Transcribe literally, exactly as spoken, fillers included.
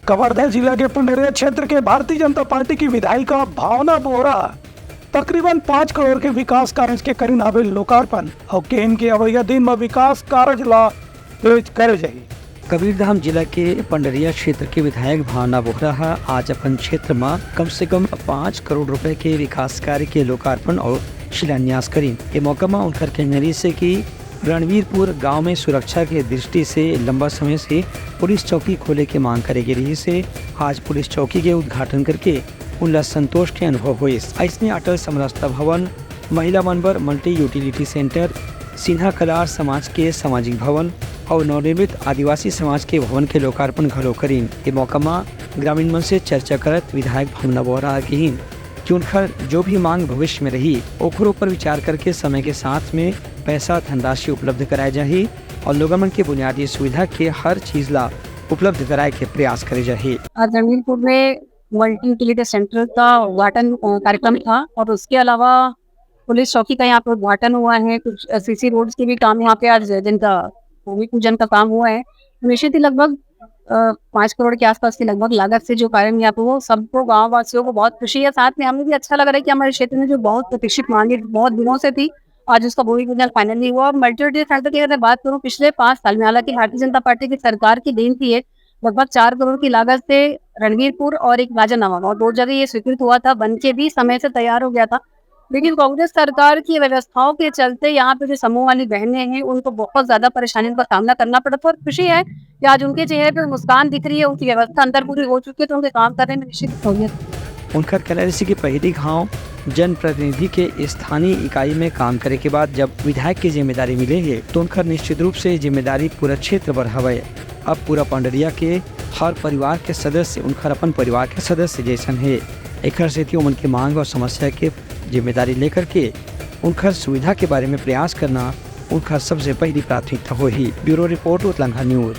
कवर्धा जिला के पंडरिया क्षेत्र के भारतीय जनता पार्टी की विधायिका भावना बोहरा तकरीबन पाँच करोड़ के विकास कार्य के करिन हावे लोकार्पण अउ केन के अवइया दिन म विकास कार्य ला तेज करे जाही। कबीरधाम जिला के पंडरिया क्षेत्र के विधायक भावना बोहरा ह आज अपन क्षेत्र म कम से कम पाँच करोड़ रुपए के विकास कार्य के लोकार्पण अउ शिलान्यास करिन। ए मौका म उनकर कहना रहिस हे कि रणवीरपुर गांव में सुरक्षा के दृष्टि से लंबा समय से पुलिस चौकी खोले के मांग करे गे रहिस हे। आज पुलिस चौकी के उद्घाटन करके उनला संतोष के अनुभव होइस। अइसने अटल समरसता भवन, महिला मन बर multi utility centre, Sinha Kalar समाज के सामाजिक भवन अउ नवनिर्मित आदिवासी समाज के भवन के लोकार्पण घलो करिन। ए मौका म ग्रामीण मन से चर्चा करत विधायक भावना बोहरा ह किहिन कि उनखर जो भी मांग भविष्य में रही, ओखर ऊपर विचार करके समय के साथ में पैसा धनराशि उपलब्ध कराए जाही अउ लोगन मन के बुनियादी सुविधा के हर चीज ला उपलब्ध कराए के प्रयास करे जाही। आज रणवीरपुर में मल्टी यूटिलिटी सेंटर का उद्घाटन, अ, कार्यक्रम था और उसके अलावा पुलिस चौकी का यहाँ पे उद्घाटन हुआ है। कुछ सीसी रोड्स के भी काम यहाँ पे आज जिनका भूमि पूजन का काम हुआ है। निश्चित ही लगभग, अ, पाँच करोड़ के आसपास की लगभग लागत से जो कार्य यहाँ पे हुआ, सबको, गाँव वासियों को बहुत खुशी है। साथ में हमें भी अच्छा लग रहा है कि हमारे क्षेत्र में जो बहुत प्रतीक्षित मांगे बहुत दिनों से थी, आज उसका भूमि पूजन फाइनली हुआ। और मल्टी यूटिलिटी सेंटर की अगर बात करूँ, पिछले पाँच साल में, हालांकि भारतीय जनता पार्टी की सरकार की देन थी ये, लगभग चार करोड़ की लागत से रणवीरपुर और एक राजा नवागांव, दो जगह ये स्वीकृत हुआ था, बन के भी समय से तैयार हो गया था। लेकिन कांग्रेस सरकार की व्यवस्थाओं के चलते यहाँ पे जो समूह वाली बहनें हैं, उनको बहुत ज्यादा परेशानियों का सामना करना पड़ा था। और खुशी है कि आज उनके चेहरे पर मुस्कान दिख रही है, उनकी व्यवस्था अंदर पूरी हो चुकी है, तो उनके काम करने में निश्चित सहूलियत। उनकर कहना रहिस कि पहिली घांव जनप्रतिनिधि के स्थानीय इकाई में काम करे के बाद जब विधायक की जिम्मेदारी मिले हे, तो उनकर निश्चित रूप से जिम्मेदारी पूरा क्षेत्र बर हवय। अब पूरा पंडरिया के हर परिवार के सदस्य उनखर अपन परिवार के सदस्य जैसन हे। एखर सेती ओमन के मांग और समस्या के जिम्मेदारी लेकर के उनखर सुविधा के बारे में प्रयास करना उनखर सबसे पहली प्राथमिकता होही। Bureau report, Utlangha news.